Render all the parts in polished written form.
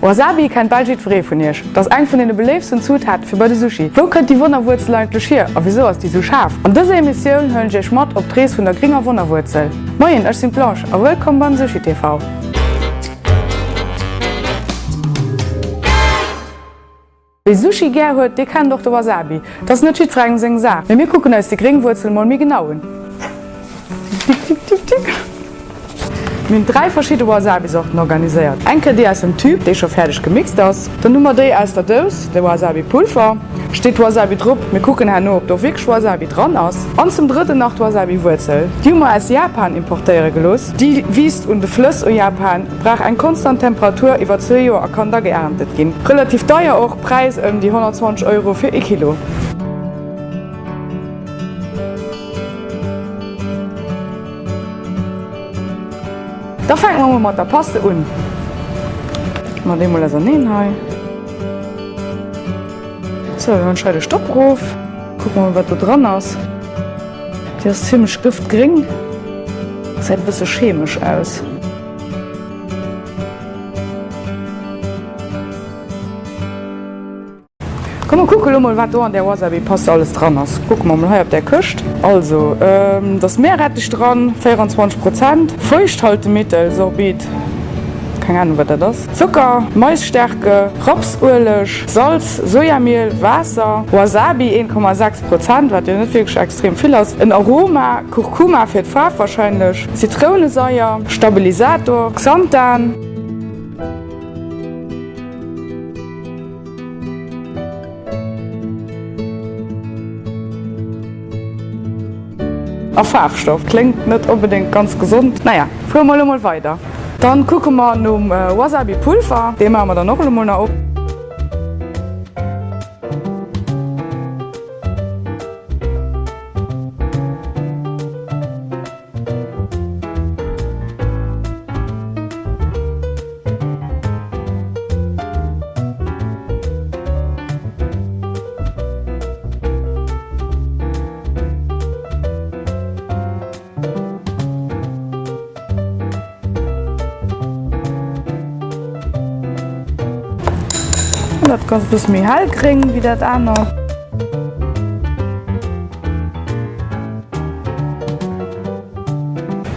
Wasabi kennt bal jiddweree vun iech. Et ass eng vun deene beléiftsten Zutate fir bei de Sushi. Wou kënnt déi Wonnerwuerzel eigentlech hier a wisou ass déi sou schaarf? An dëser Emissioun huelen ech iech mat op d'Rees vun der gringer Wonnerwuerzel. Moien, ech sinn d'Blanche a wëllkomm beim Sushi TV. Wie Sushi gär huet, dee kennt och de Wasabi. Et ass net jiddwerengem seng Saach, mee mir kucken eis déi gréng Wuerzel mol méi genau un. Tik tik tik tik. Mir hunn 3 verschidde Wasabi-Sorten organiséiert. Eng Kéier déi aus dem Tube, déi scho fäerdeg gemixt ass. Dann hu mer déi aus der Dous, de Wasabi-Pulver. Steet Wasabi drop, mir kucken herno ob do wierklech Wasabi dran ass. An zum drëtten nach d'Wasabi-Wuerzel. Déi hu mer aus Japan importéiere gelooss. Déi wiisst un de Flëss u Japan. Brauch eng konstant Temperatur iwwer zwee Joer a kann da geerntet ginn. Relativ deier och, Präis ëm déi 120 Euro fir ee Kilo. Da fänke mer mol mat der Paste un. Mer déi mol auserneen hei. Sou, dann hunn ech hei de Stopp erof. Kucke mer mol wat do dran ass. Déi ass zimlech gëftgréng. Gesäit e bësse chemesch aus. Komm mer kucke lo mol wat do an där Wasabi Paste alles dran ass. Kucke mer mol hei op där Këscht. Also et ass Meerrettich dran, 24 Prozent, Feuchthaltemittel, Sorbit, keng Ahnung wat dat ass, Zocker, Maisstärke, Rapsueleg, Salz, Sojamiel, Waasser, Wasabi, 1,6 Prozent, wat jo net wierklech extrem vill ass, en Aroma, Kurkuma fir d'Faarf warscheinlech, Zitrounesaier, Stabilisator, Xanthan. A Faarfstoff. Kléngt net onbedéngt ganz gesond. Naja, fuere mer elo mol weider. Dann kucke mer nom Wasabi Pulver. Dee maache mer dann och elo mol nach op. Dat ganz bësse méi hellgréng wéi dat anert.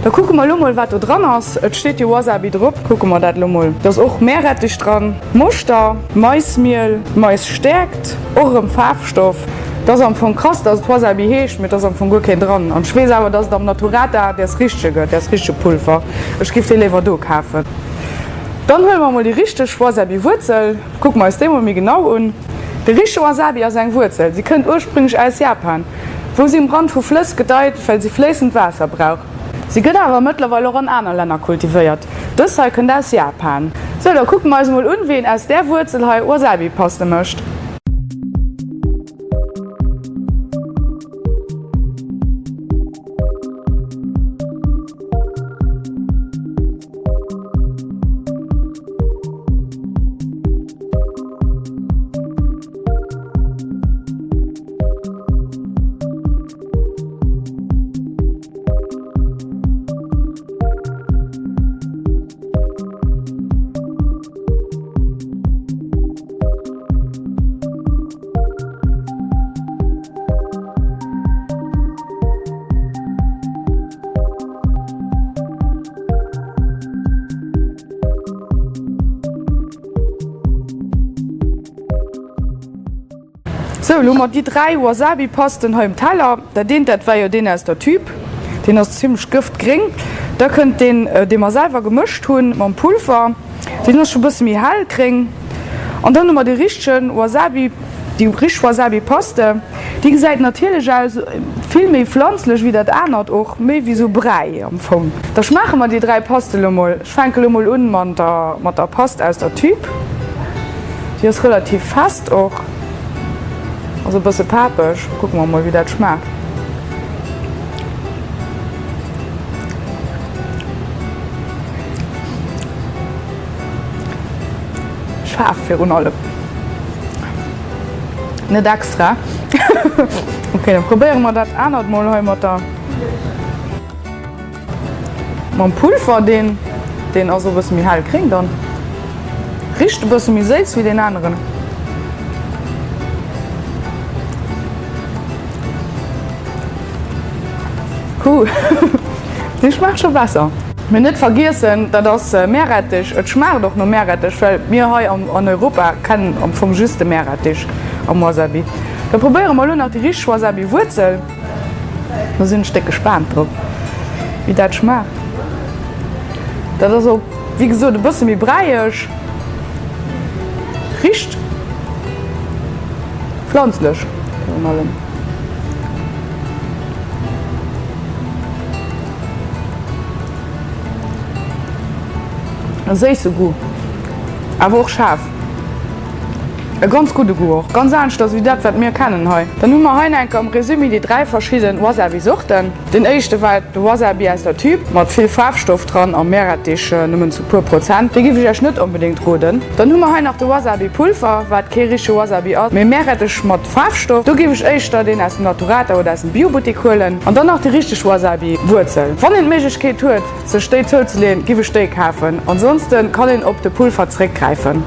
Da kucke mer elo mol wat do dran ass. Et steet jo Wasabi drop. Kucke mer dat elo mol. Do ass och Meerrettich dran, Moschter, Maismiel, Maisstäerkt, och erëm Faarfstoff. Et ass am Fong krass dass et Wasabi heescht, mee et ass am Fong guer keen dran. An ech weess awer dass et am Naturata däers richtege gëtt, däers richtege Pulver. Ech giff dee léiwer do kafen. Dann huele mer mol déi richteg Wasabi Wuerzel. Kucke mer eis déi mol méi genau un. De richtege Wasabi ass eng Wuerzel. Si kënnt ursprünglech aus Japan, wou si um Rand vu Flëss gedeit, well si fléissend Waasser brauch. Si gëtt awer mëttlerweil och an aner Länner kultivéiert. Dës hei kënnt aus Japan. Sou, da kucke mer eis emol un, wéi een aus där Wuerzel hei Wasabi-Paste mécht. Sou, elo hu mer déi 3 Wasabi-Pasten hei um Teller. Dat eent, dat war jo deen aus der Tube, deen ass zimlech gëftgréng. Da kënnt deen, dee mer selwer gemëscht hunn mam Pulver, deen ass scho bësse méi hellgréng. An dann hu mer dee richtegen Wasabi, déi richteg Wasabi-Paste. Déi gesäit natierlech aus, vill méi pflanzlech wéi dat anert och, méi wéi sou Bräi am Fong. Da schmaache mer déi 3 Paste lo mol. Ech fänke lo mol un mat der mat der Past aus der Tube. Déi ass relativ fest och, also e bësse papeg. Kucke mer mol wéi dat schmaacht. Schaarf virun allem. Net extra. Ok, da probéiere mer dat anert mol hei mat der. Mam Pulver, deen deen ass och e bësse méi hellgréng dann. Richt e bësse méi séiss wéi deen aneren. Huh, dee schmaacht scho besser. Mee net vergiessen, dat ass Meerrettich. Et schmaacht och no Meerrettich, well mir hei an Europa kennen am Fong just de Meerrettich am Wasabi. Da probéiere mer elo nach déi richteg Wasabi-Wuerzel. Do sinn ech déck gespaant drop, wéi dat schmaacht. Dat ass och, wéi gesot, e bësse méi bräieg. Richt pflanzlech virun allem. E séisse Goût, awer och schaarf. E ganz gudde Goût och, ganz aneschters wéi dat wat mir kennen hei. Dann hu mer hei enker am Resumé déi 3 verschidden Wasabi Sorten. Den éischte war de Wasabi aus der Tube mat vill Faarfstoff dran a Meerrettich nëmmen zu puer Prozent. Dee giff ech iech net onbedéngt roden. Dann hu mer hei nach de Wasabi Pulver, wat kee richtege Wasabi ass, mee Meerrettich mat Faarfstoff. Do giff ech éischter deen aus dem Naturata oder aus dem Biobuttek huelen. An dann nach déi richteg Wasabi Wuerzel. Wann een d'Méiglechkeet huet sech déi zouzeleeën, giff ech déi kafen. Ansonsten kann een op de Pulver zréckgräifen.